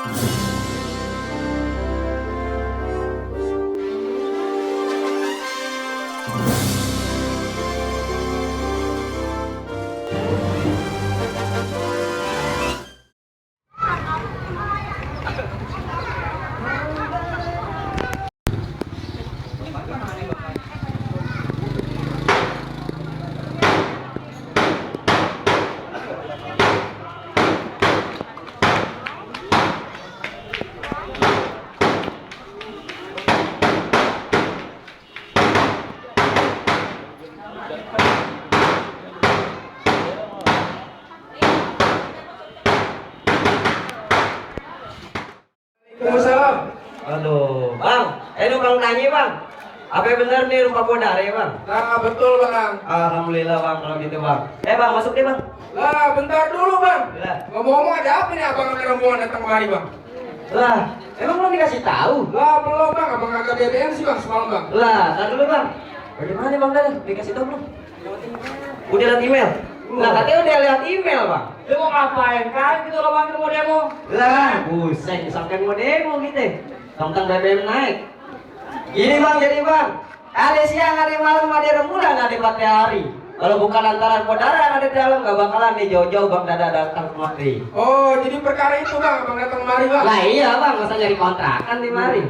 Waalaikumsalam. Aduh, Bang, ini Bang tanya Bang, apa bener nih rumah Bodar ya Bang? Nah, betul Bang. Alhamdulillah Bang kalau gitu Bang. Bang, masuk deh Bang. Lah, bentar dulu Bang. Lah, Ngomong-ngomong ada apa nih abang sama rombongan datang kemari Bang? lah, emang belum dikasih tahu? Lah, belum Bang. Abang agak BBM sih Bang semalam Bang. Lah, tar dulu Bang. Bagaimana Bang Dadan? Dikasih tahu belum? Udah lihat email? Lah, katanya udah lihat email Bang. Lu mau ngapain kan? Gitu lo Bang, mau demo. Lah, buset, sampai mau demo gitu. Tentang BBM naik. Gini Bang, jadi Bang, ada siang, ada malam, ada rembulan, ada pati hari. Kalau bukan lantaran Bodara ada di dalam, gak bakalan nih jauh-jauh Bang Dada datang kemari. Oh, jadi perkara itu Bang, abang datang kemari Bang. Lah iya Bang, masa nyari kontrakan di mari.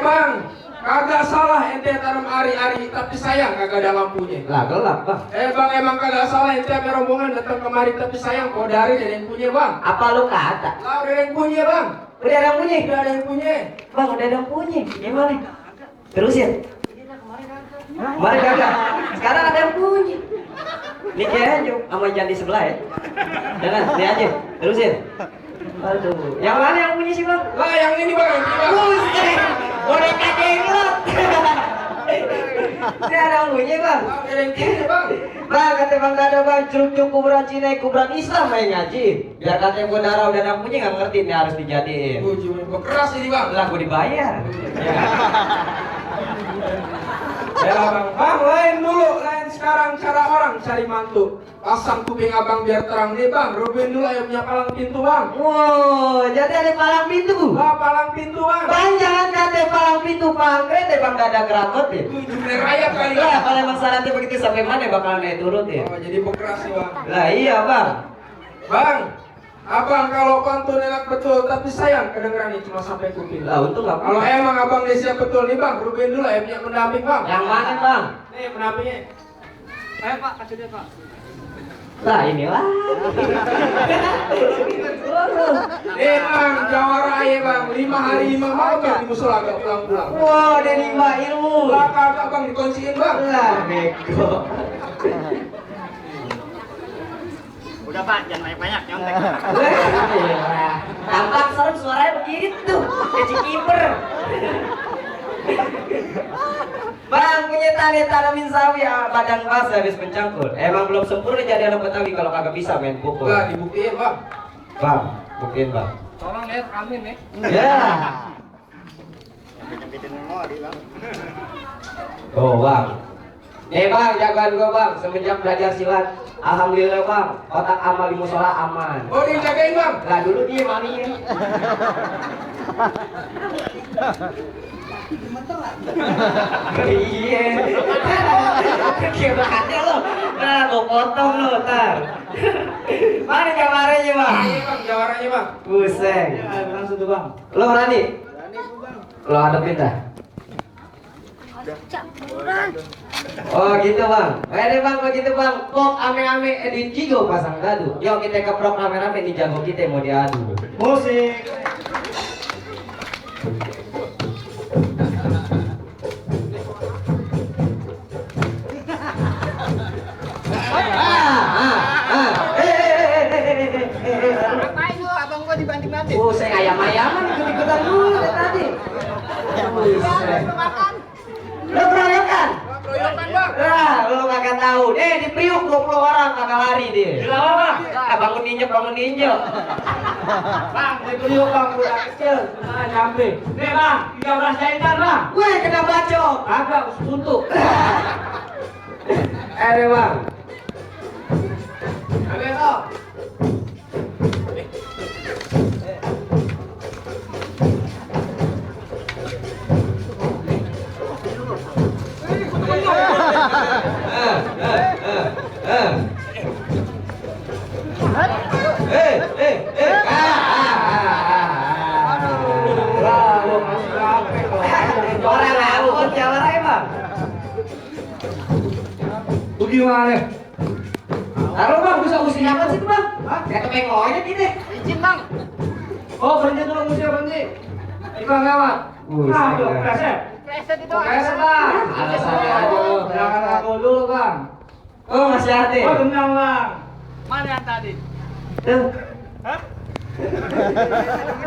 Bang, kagak salah ente tanam ari-ari, tapi sayang kagak ada lampunya. Lah gelap Bang. Bang, emang kagak salah ente sama rombongan datang kemari, tapi sayang kok dari ada yang punya Bang. Apa lu kata? Lah, udah ada yang punya Bang. Udah ada yang punya? Udah ada yang punya. Bang, udah ada yang punya. Gimana? Terusin. Kemarin kagak. Sekarang ada yang punya. Ini aja sama jangan di sebelah ya. Jangan, ini aja. Terusin. Aduh. Yang mana yang punya sih Bang? Lah, yang ini Bang, yang ini Bang. Buset. Boneka jenglot. Ini ada yang punya Bang. Lah, udah ada yang punya Bang. Bang, kata Bang Dada Bang, curug kuburan Cina, kuburan Islam main ngaji. Biar katanya Bodara udah yang punya nggak ngerti nih harus dijadiin. Gue keras ini Bang. Lah, gue dibayar. Ya Bang, lain dulu, lain sekarang cara orang cari mantu. Pasang kuping abang biar terang nih Bang, rubuhin dulu yang punya palang pintu Bang. Wow, jadi ada palang pintu. Lah, palang pintu Bang. Bang, jangan kata palang pintu pangkret deh Bang Dada kerakot deh. Jumlah rayap kali Lah, ya. kalau emang syaratnya begitu sampai mana bakalan naik turut ya? Oh, jadi bekeras nih Bang. Lah iya Bang. Bang, abang kalau pantun enak betul, tapi sayang kedengeran ini cuma sampai kuping. Lah untung nggak Kalau punya. emang abang dia siap betul nih Bang, rubuhin dulu ya punya pendamping Bang. Yang mana Bang? Nih pendampingnya. Ayo Pak, kasih dia Pak. Lah inilah. Nih Bang, Jawaraya Bang, 5 hari 5 malam Bang di musola agak pulang-pulang. Wow, ada 5 ilmu. Lah kagak Bang, dikunciin Bang. Lah bego. Udah Pak, jangan banyak-banyak, nyontek. Tampak serem suaranya begitu. Kayak kiper. Bang, punya tanamin sawi badan pas habis mencangkul. Emang belum sempurna jadi anak Betawi kalau kagak bisa main pukul. Lah dibuktiin Bang. Bang, buktiin Bang. Tolong lihat amin ya. Ya. Nyempitin memori, Bang. Oh Bang. Nih Bang, jagoan gua Bang. Semenjak belajar silat, alhamdulillah Bang. Otak amal di musola aman. Oh, dijagain Bang. Lah dulu dia mami ya. Iya. Gimana lo? Nah, gua potong lo ntar. Mana kamarnya Bang? Iya Bang, jawarannya Bang. Buset. Langsung tuh Bang. Lo berani? Lo hadapin dah. Oh gitu Bang. Deh Bang, begitu Bang. Pok ame-ame di Cigo pasang dadu. Yuk kita keprok rame-rame di jago kita mau diadu. Musik. Ngapain lu abang gua dibanting-banting? Saya ayam-ayaman ikut-ikutan dulu dari tadi. Buset. Lo keroyokan? Keroyokan Bang. Lah, lo kagak tahu. Di Priuk 20 orang kagak lari dia. Gila Bang. Bangun ninjek. Bang, di Priuk Bang, udah kecil. Nah, nyampe. Nih Bang, 13 jahitan Bang. Weh, kena bacok. Agak suntuk. Deh Bang. Ayo, Lalu masuk apa kok? Orang ngawur jawara bang. Gimana? Taruh bang, bisa usin apa sih bang? Kayak kepengonya gitu. Izin bang. Oh, berhenti dulu, mesti berhenti. Iklan lewat. Nah, tuh, preset. Preset itu. Preset, Bang. Ada saya aja. Jangan aku dulu, Bang. Oh masih hati. Oh, tenang, Bang. Mana yang tadi? Tuh. Hah?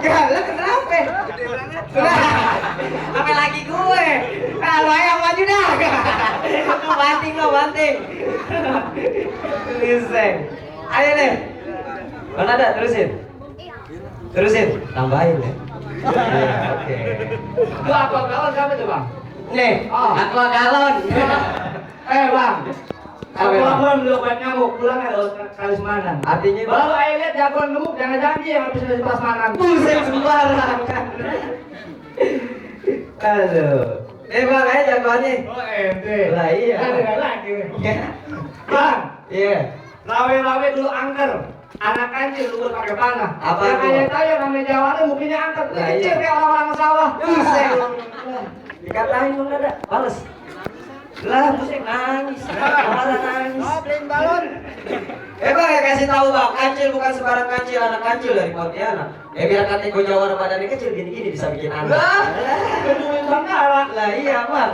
Ya, lu kenapa? Udah. Apa lagi gue? Ah, lu yang maju dah. Aku banting lo, banting. Liseng. Ayo deh. Mana ada? Terusin. Terusin. Tambahin ya. Oke. Lu apa galon siapa tuh, Bang? Nih, aku galon. Bang. Apa, Aku Bang? laporan dulu buat nyamuk, pulang ada kali semanan. Artinya Baru ayo lihat jagoan gemuk, jangan janji yang habis dari prasmanan. buset sembarang. Aduh. Bang, ayo jagoannya. Oh, ente. Lah iya. Ada lagi. Ya. Bang, Iya. lawe-lawe dulu angker. Anak kancil dulu pakai panah. Apa yang tuh? kayak saya namanya Jawara mungkinnya angker. Lah, Kecil iya. kayak orang-orang sawah. Buset. Dikatain dong ada. Balas. Lah, buset nangis. Malah nangis. Oh, beliin balon. Bang, ya kasih tahu bang, kancil bukan sembarang kancil, anak kancil dari Pontianak. Biar kategori Jawara badannya kecil gini-gini bisa bikin anak. Lah, keduin Bang Nara. Lah iya bang.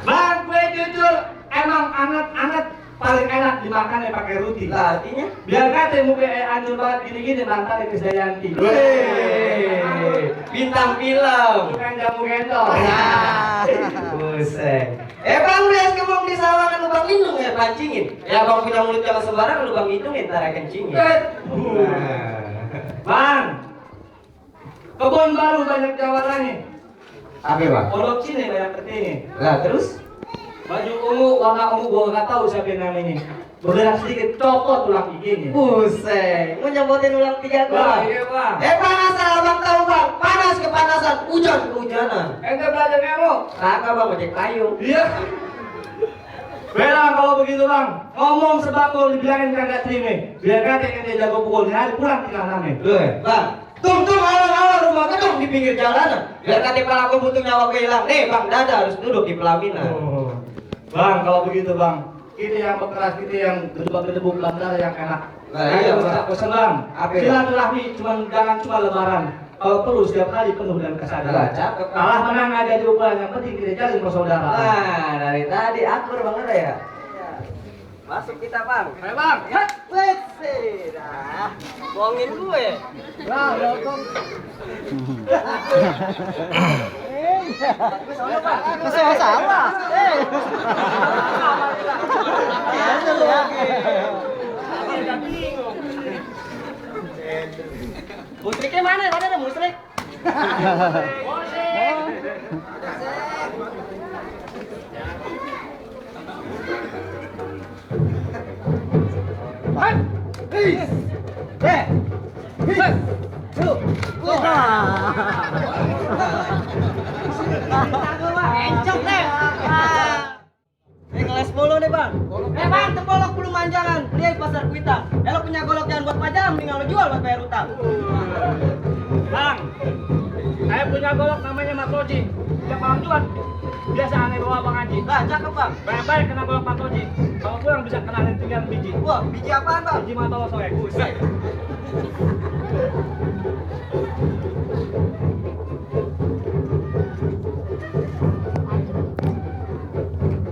Bang, gue jujur emang anget-anget paling enak dimakan ya pakai roti. Lah artinya? Biar kata muka anjur banget gini-gini mantan Krisdayanti. Wih, bintang film. Bukan jamu gendong. Nah, buset. Bang, udah kemong di sawah kan lubang lindung ya pancingin. Ya bang punya mulut jangan sembarang lubang hidungin ntar akan kencingin. Bang, kebun baru banyak jawarannya. Apa bang? Pondok sini banyak ketini. Lah terus? Baju ungu, warna ungu gua nggak tahu siapa yang namanya. Bergerak sedikit copot tulang giginya. Buset, mau nyobotin ulang 3 Wah, kali. iya bang. Panas abang tahu bang, panas kepanasan, hujan kehujanan. Ente belajar nemo. Kagak bang, ojek payung. Iya. Belang kalau begitu bang, ngomong sebakul dibilangin kagak terima. Biar kata ente jago pukul di hari pulang tinggal name. Bang, tung awal-awal rumah gedung di pinggir jalanan. Biar kata pelaku butuh nyawa kehilang. Nih bang, dada harus duduk di pelaminan. Oh. Bang, kalau begitu bang, kita yang berkeras, kita yang gedebuk bandara yang enak. Nah, iya, Ayo, Bang. pesan bang. Apa, Silaturahmi, jangan cuma lebaran. Kalau perlu setiap hari penuh dengan kesadaran. Lah, cakep, Bang. Kalah menang aja di ukuran, yang penting kita jalin persaudaraan. Nah, dari tadi akur banget ya. Masuk kita bang. Ayo bang. Ya, wes, dah. Bohongin gue. Bang, welcome. Sama-sama. Mustriknya mana? Mana ada musrik? Encok deh. Ngeles mulu nih bang. Bang, tepolok belum manjangan. Lihat pasar kuitang. Kalau punya golok jangan buat pajam, tinggal lo jual buat bayar utang. Bang, saya punya golok namanya Mas Roji. Tiap malam Jumat, biasa aneh bawa Bang Haji. Nah, cakep bang. Banyak-banyak kena golok Mas Roji. Kalau pulang bisa kena ada 3 biji. Wah, biji apaan bang? Biji mata lo soek. Buset.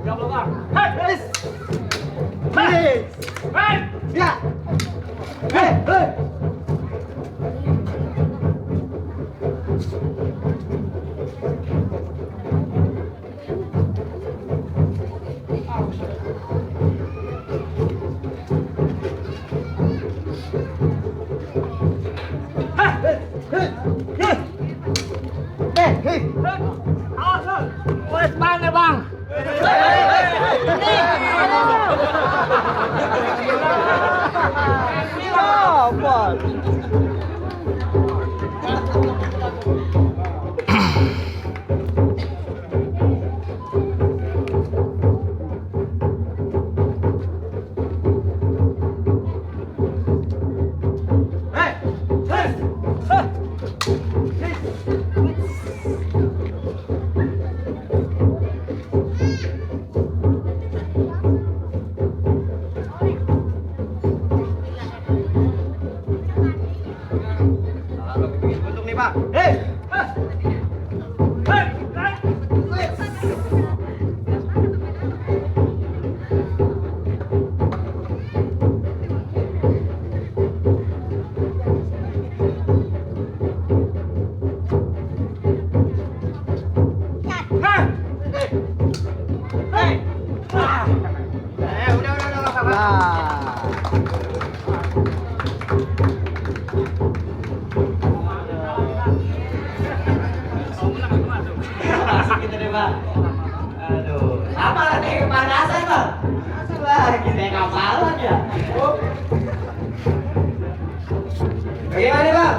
Siap lo bang. Hei! Hei! Hei! Ya. Hei! Hei! Wes mana bang? Pak. Hei. Masuk gitu deh bang. Aduh, apa lagi kepanasan bang? Lagi naik kapalan ya. Bagaimana bang?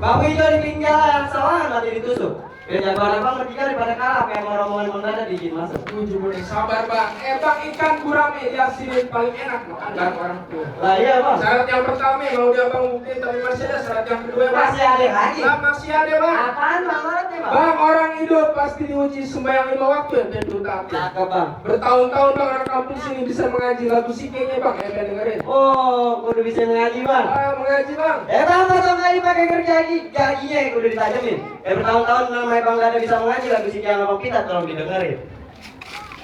Bang hijau ditinggal yang salah nanti ditusuk. Ya jagoan abang lebih daripada kalah kayak rombongan mendadak bikin masuk. Tujuh boleh sabar bang. Bang ikan gurame diasinin paling enak makan bareng orang tua. Lah iya bang. Syarat yang pertama mau dia bang buktiin tapi masih ada syarat yang kedua bang. Masih ada lagi. Nah, masih ada bang. Apaan bang? Syaratnya bang? Bang orang hidup pasti diuji sembahyang 5 waktu yang tentu taati. Cakep bang. Bertahun-tahun bang anak kampung sini bisa mengaji lagu sikenya bang. Dengerin. Oh, kudu bisa mengaji bang. Mengaji bang. Bang potong kali pakai kerja gajinya kudu ditajamin. Bertahun-tahun namanya bang gak ada bisa mengaji lagu sih yang abang kita tolong didengerin.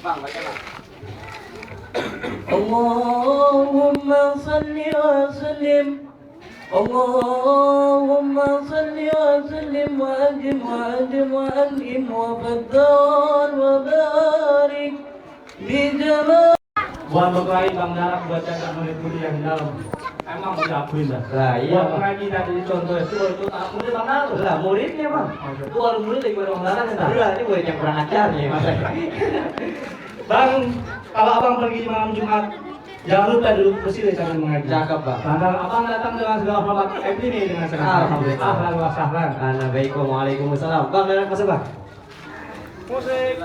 Bang, baca bang. Allahumma salli wa sallim. Allahumma salli wa sallim wa ajim wa ajim wa an'im wa faddal wa barik bi jamal. Buat berkelahi Bang Darak buat jaga murid-murid yang di dalam. Emang mau diakuin dah. Lah iya. Buat mengaji tadi contoh itu tak murid Bang Darak. Lah muridnya bang. Itu kalau murid lagi pada Bang Darak dah. Lah ini murid yang kurang ajar nih mas. Bang, kalau abang pergi malam Jumat, jangan lupa duduk bersih dari cara mengaji. Cakep bang. Karena abang datang dengan segala hormat ini dengan senang hati. Alhamdulillah. Ahlan wa sahlan. Assalamualaikum waalaikumsalam. Bang Darak masuk bang. Musik.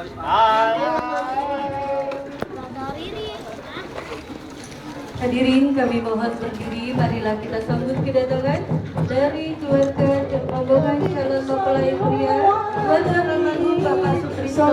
Hadirin kami mohon berdiri, marilah kita sambut kedatangan dari keluarga rombongan calon mempelai pria Tuan Almarhum Bapak Suprito